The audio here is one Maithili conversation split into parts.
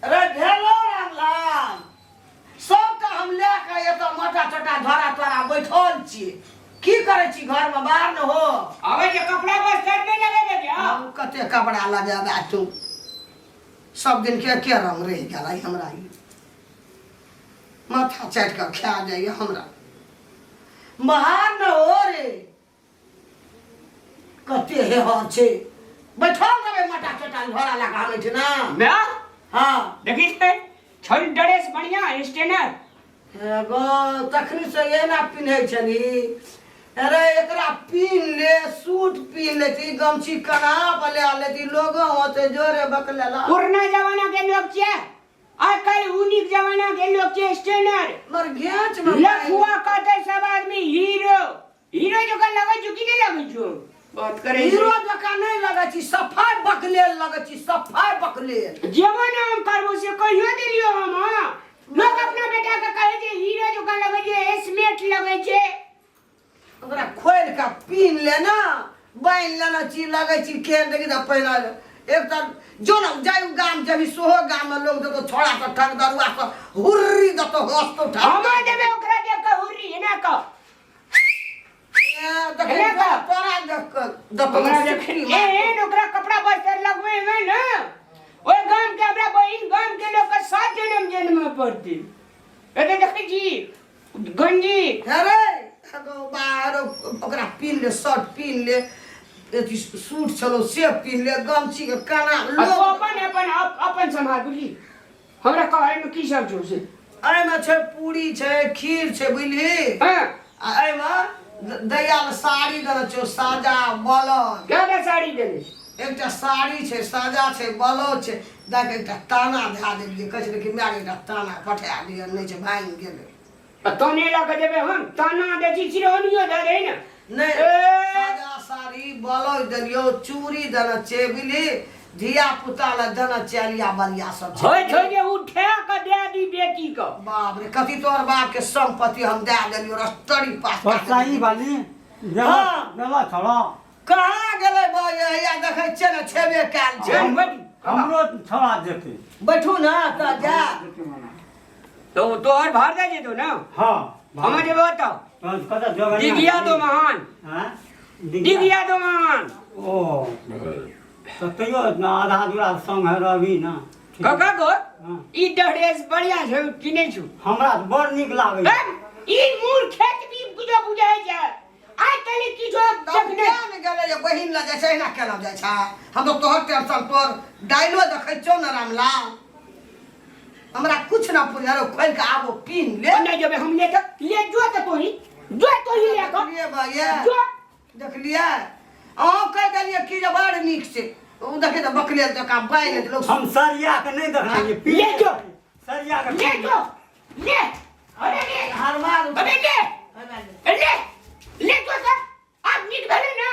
रे भेलो रामलाल, सबटा हम लए कऽ एतऽ मोटा चोटा झोरा तोरा बैठल छी। की करै छी घरमे? बाहर न हो। आबै जे कपड़ा बस्तर नहि लगेबै क्या? हम कते कपड़ा लगेबै तू? सब दिन के एके रंग रहि गेलै। हमरा ई माथा चाटि कऽ खा जाइए। हमरा बाहर न हो रे। कते हे हर छै, बैठल रहबै मोटा चोटा झोरा लगा आबै छै ना। ना। हाँ। देखी छै छल ड्रेस बढ़िया स्टेनर। हे गो, तखनी से एना पिन्है छली। अरे एकरा पिन्ह ले, सूट पिन्ह लेती, गमछी कना पर ले लेती, लोगो होते जोरे बकलेला। पुरना जमाना के लोग छियै, आइ काल्हि उनिक जमाना के लोग छियै स्टेनर। मर घेंच में लफुआ कहते सब आदमी हीरो हीरो जकाँ लगै छौ कि नहि लगै छौ? बात करै हीरो जकाँ नहि लगै छी, सफाइ बकलेल लगै छी, सफाइ बकलेल। जेबो ने हम करबो से कहियो देलियो हम। हाँ, लोग अपना बेटा के कहै छै हीरो जकाँ लगै छै, स्मेट लगै छै। ओकरा खोलि कऽ पीन ले ना, बान्हि लेना छी, लगै छी केहन। देखी तऽ पहिने एक तऽ जो ने जाय गाम जेबही, सेहो गाममे लोग देतौ छोड़ा सब ठग दरुआ सब हुर्री देतौ, हँसतौ ठग। हम देबै ओकरा देख कऽ हुर्री एना कऽ। देखै तोरा देख कऽ देतौ। हमरा देख एहन ओकरा कपड़ा बस्तर लगबै में ने, ओहि गाम के हमरा बहिन गाम के लोग के सात जन्म जन्म पड़तै। एते देखै छी गंजी। अरे बाहर ओकरा पीन ले, शर्ट पीन ले, अथी सूट छलो से पीन ले, गमछी के काना। लोग अपन अपन अपन सम्हार बुझली। हमरा कहै में की सब छौ से? एहिमे छै पूरी छै, खीर छै, बुझली? हाँ। आ एहिमे दैयाल साड़ी देने छौ, साजा बलौज। कएटा साड़ी देने छै? एकटा साड़ी छै, साजा छै, ब्लाउज छै। दए कऽ एकटा ताना धए देलियै। कहै छलै कि मायके एकटा ताना पठा दिअ, नहि छै, भागि गेलै। आ ताने लऽ कऽ जेबै हम? ताना दै छी, चिरौनियो दऽ दै ने। नहि। ए! साजा साड़ी ब्लाउज देलियौ, चूड़ी देने छै, बुझली? धिया पुता लए देने छै, अलिया बलिया सब छै। होइ छौ जे उठा कऽ दए दी बेटी कऽ। बाप रे, कथी तोहर बाप के संपत्ति हम दए देलियौ, रस्तरी पास कए सही देलियौ। वाली गेला। हाँ। गेला छड़ा। कहाँ गेलै बजे? हैया देखै छियै ने, छेबे कयल छै। हमरो छड़ा जेतै। बैठू ने तऽ जा। जेतै मना। तो तोहर भार दे जेतो ना? हाँ। हम जेबो तो कतऽ जोगनिया? दिगिया दो महान। हाँ? दिगिया दो महान। ओ तऽ तैयो आधा अधूरा संग है रहबी ना। काका गो। हाँ। ई ड्रेस बढ़िया छै कि नहीं छौ? हमरा तऽ बड़ नीक लागै। हैं? ई मूर्खेत भी बुझा बुझाइ छै आइ काल्हि किछो। तब देखने किया ने गेलै जे बहिन लग जाइ छै, एहिना केना जाइ छै? हम तऽ तोहर टेंशन, तोहर डाइलो देखै छौ ने रामलाल, हमरा कुछ ना पुझल। खोलि कऽ आबो पीन ले। नहीं जेबै हम। ले तऽ ले जो, तऽ तोही जो, तोही ले कऽ। देखलियै भैया? जो। देखलियै, अहूँ कहि देलियै कि जे बड़ नीक छै। ओ देखै तऽ बकलेल जकाँ बान्हि लेत लोक। हम सरिया के नहि देखलियै। ले जो। सरिया के। ले जो, ले, अरे ले। हरमाल। अबे ले, ले, ले जो। तऽ आब नीक भेलै ना?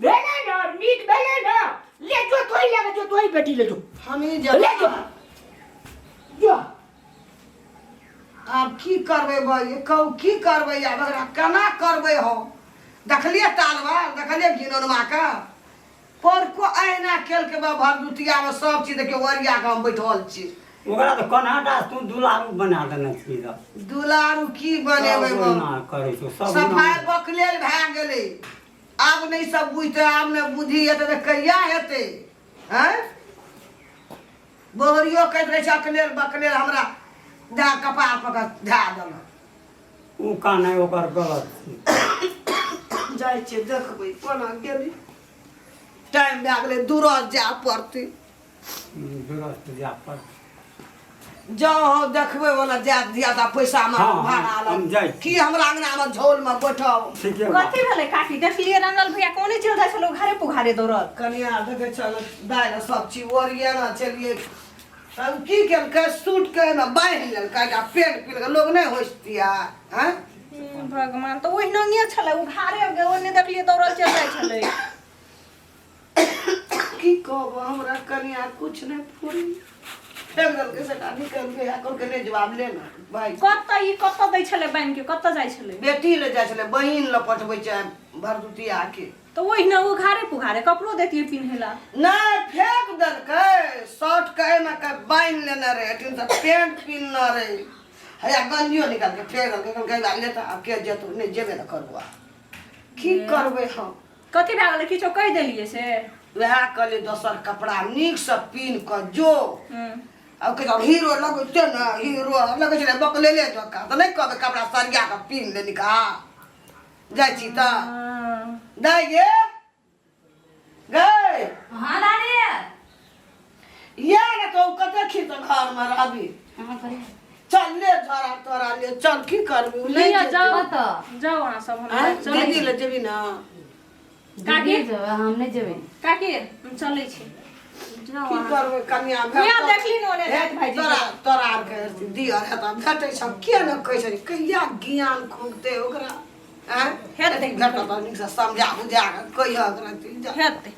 भेलै ना, नीक भेलै ना? ले जो, तोही ले जो, तोही बेटी ले जो। हमही ले जो। जेबै। जो। आब की करबै भाई, कहू की करबै आब? एकरा केना करबै हम? देखलियै तालबा, देखलियै घिनौनमा के परको अहिना केलकै बा। भरदुतियामे सब चीज देखियौ, ओरिया कऽ हम बैठल छी। ओकरा तऽ कोनाटा तू दुलारू बना देने छी तऽ। दुलारू की बनेबै सब बा? ओहिना करै छौ सब। सफाइ बकलेल भए गेलै। आब नहि सब बुझतै, आब नहि बुद्धि हेतै तऽ कहिया हेतै? आँय, बोहरियो कहैत रहै छै अकलेल बकलेल, हमरा धए कपार पर कऽ धए देलक। ओ कानै ओकर गलत छै। जाइ छियै, देखबै कोना गेली। टाइम भए गेलै, दूरस जाय पड़तै। दुरस्त जाय पड़तै। जाउ, हँ, देखबै ओना जायत धिया ता पैसा मे। हाँ, भाड़ा हम लग जाइ छी। की हमरा अंगना मे झोल मे बैठब? ठीके बा। कथी भेलै काकी? देखलियै रामलाल भैया कोने चलि जाइ छलौ घरे पुघारे दौड़ल। कनिया देखै छल दालि सब चीज ओरियाना चलिए। तब की केलकै? सूट के एहिमे बान्हि लेलकै आ पेंट पिलकै। लोग नहि होइसतिया आँय? भगवान, तऽ ओहि नंगे छलै उघारे, ओन्ने देखलियै दौड़ल चलि जाइ छलै। की कहब, हमरा कनिया कुछ नहि फूरी फेंक देलकै सेटा निकल गया। कहलकै नहि जवाब ले ने भाई। कतऽ ई कतऽ दै छलै बान्हि के? कतऽ जाइ छलै? बेटी ले जाइ छलै, बहिन लए पठबै छै भरदुतिया के। तऽ ओहिना उघारे पुघारे कपड़ो देतियै पिन्है ला। नहि फेंक देलकै शर्ट के एहिमे के बान्हि लेने रहै एठिन से पेंट पिन्हने रहै हैया गंजियो निकाल के फेंक देलकै कहलकै ले तऽ आब के जेतौ नहि जेबे ने करबो आब। की करबै हम कथी भए गेलै किछो कहि देलियै से वएह कहलियै दोसर कपड़ा नीकसँ पिन्ह कऽ जो हूँ आब कहै छै, हीरो लगै छै ने हीरो लगै छै ने बकलेले जकाँ तऽ नहि कहबै कपड़ा सरिया कऽ पिन्ह ले निका जाइ छी तऽ दाइ गे गै हाँ दादी या ने तो कते खी तऽ घरमे रहबी हाँ करिए चल ले झोरा तोरा ले चल की करबी ले नहीं जेतै। जाओ कतऽ जाओ अहाँ सब हम आँय, चलै दीदी छी ले जेबी ने काकी? दीदी जेबै हम नहि जेबै काकी हम चलै छी जाओ की अहाँ। करबै कनिया उएह देखली ने ओने जाइत भाईजी तोरा तोरा आरके दियर हेतऽ भेटै छ किया ने कहै छै कहिया ज्ञान खुलतै ओकरा आँय हेतै। भेटत तऽ नीकसँ समझा बुझा कऽ कहिया ओकरा जा हेतै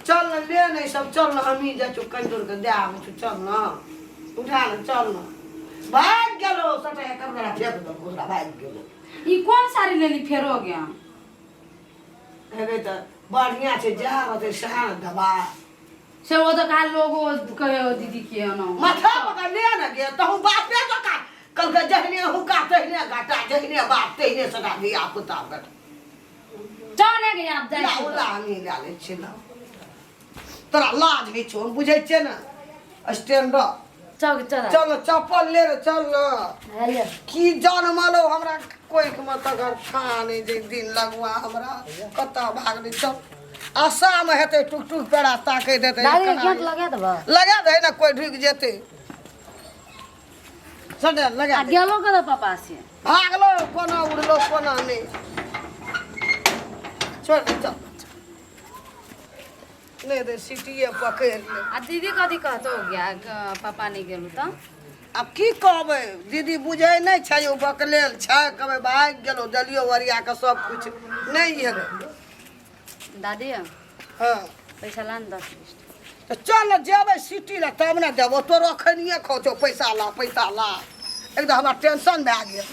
चल ने ले ने ई सब चल ने हमही जाइ छियौ कनि दूर के दए आबै छियौ चल ने उठा ने चल ने भागि गेलो सटे कपड़ा फेंक देलको ओकरा भागि गेलो ई कोन साड़ी लेली फेरो गया हेबै तऽ बढ़िआँ छै जएह रहतै सएह ने देबा से ओ तऽ कहा लोग कहे दीदी के ना माथा पकड़ ले ने गे तहु बापे जकाँ कहलकै जहने हुक्का तहने घाटा जहने बाप तहने सदा धिया पुता बेटा चल ने गया आप जाइ ला छी ला हमी लए लै छियै ला तोरा लाज होइ छौ हम बुझै छियै ने स्टैंड चल चल चल ने, चप्पल ले ने चल ने ले की जनमलो हमरा कोइक मे तकर खा नहि जे दिन लगुआ हमरा कतऽ भागलै चल आशामे हेतै टुक टुक पेड़ा ताकै देतै दादी के गेट लगा देबो लगा दे ने कोइ ढुकि जेतै सटे लगा आ दे गेलो कतऽ पापा से भागलो कोना उड़लो कोना नहि छोड़ दे चल नहि दे सीटिए पकड़ि ले आ दीदी कथी कहतो गया पापा नहि गेलू तऽ आब की कहबै दीदी बुझै नहि छै ओ बकलेल छै कहबै भागि गेलौ देलियौ ओरिया कऽ सब किछु नहि हेलै दादी हँ पैसा ला ने 10 20 तऽ चल ने जेबै सिटी लए तब ने देबो तोरो अखनिए खो पैसा ला पैसा ला एकदम हमरा टेंशन भए गेल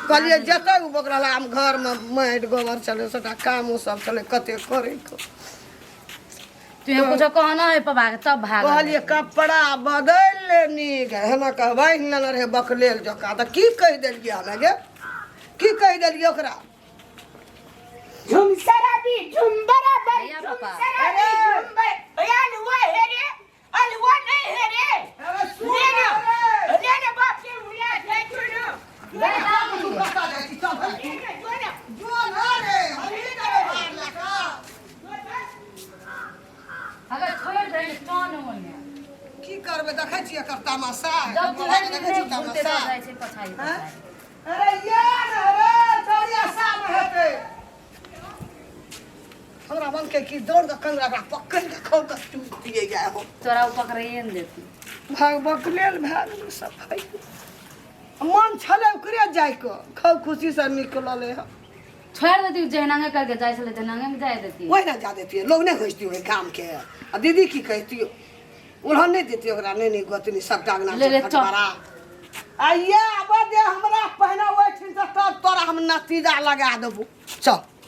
कहलियै जेतै ओ बकरा हम घरमे माटि गोबर छलै सबटा कामो सब छलै कते करैके तू कुछो कहना है पापा के तब भाग कहलियै कपड़ा बदलि ले नीक हेना कह बान्हि लेने रहै बकलेल जकाँ तऽ की कहि देलियै हमे गे की कहि देलियै ओकरा झुम शराबी झुम बराबर भैया झुम पापा। शराबी झुम भैया अलुआ है रे अलुआ नहीं है रे ले ना ले ना बाप के मुला जाए जो ना तू कतऽ जाइ छी चल ले ना जो ना जो ना रे हमही जेबै भाग लए कऽ अगर छोड़ दे कौन होने की करबै देखै छियै एकर तमाशा जब तू देखै छियै घूरते तमाशा जाइ छै पछाड़ी हैं? पछाड़ी अरे यार अरे चौरिया साम हेतै हमरा मन के की दौड़ के कंगरा ओकरा पकड़ के खौ के चूक दिए जाय हो तोरा ओ पकड़ैए ने देती भाग बकलेल भए गेलै सब भाई मन छलै ओकरे जाइके खौ खुशी से निकललै हँ छोड़ देती जहनांगे करके जाइ छलै तहनांगे के जाइ देती ओहिना जा देतियै लोग नहि घुसती ओहि गामके आ दीदी की कहितियो उलहन नहि देतियै ओकरा नहि नहि गोतनी सबटा अंगना ले ले, चल। आ ये आबऽ दे हमरा पहिने ओहिठिन से तब तोरा हम नतीजा लगा देबो चल।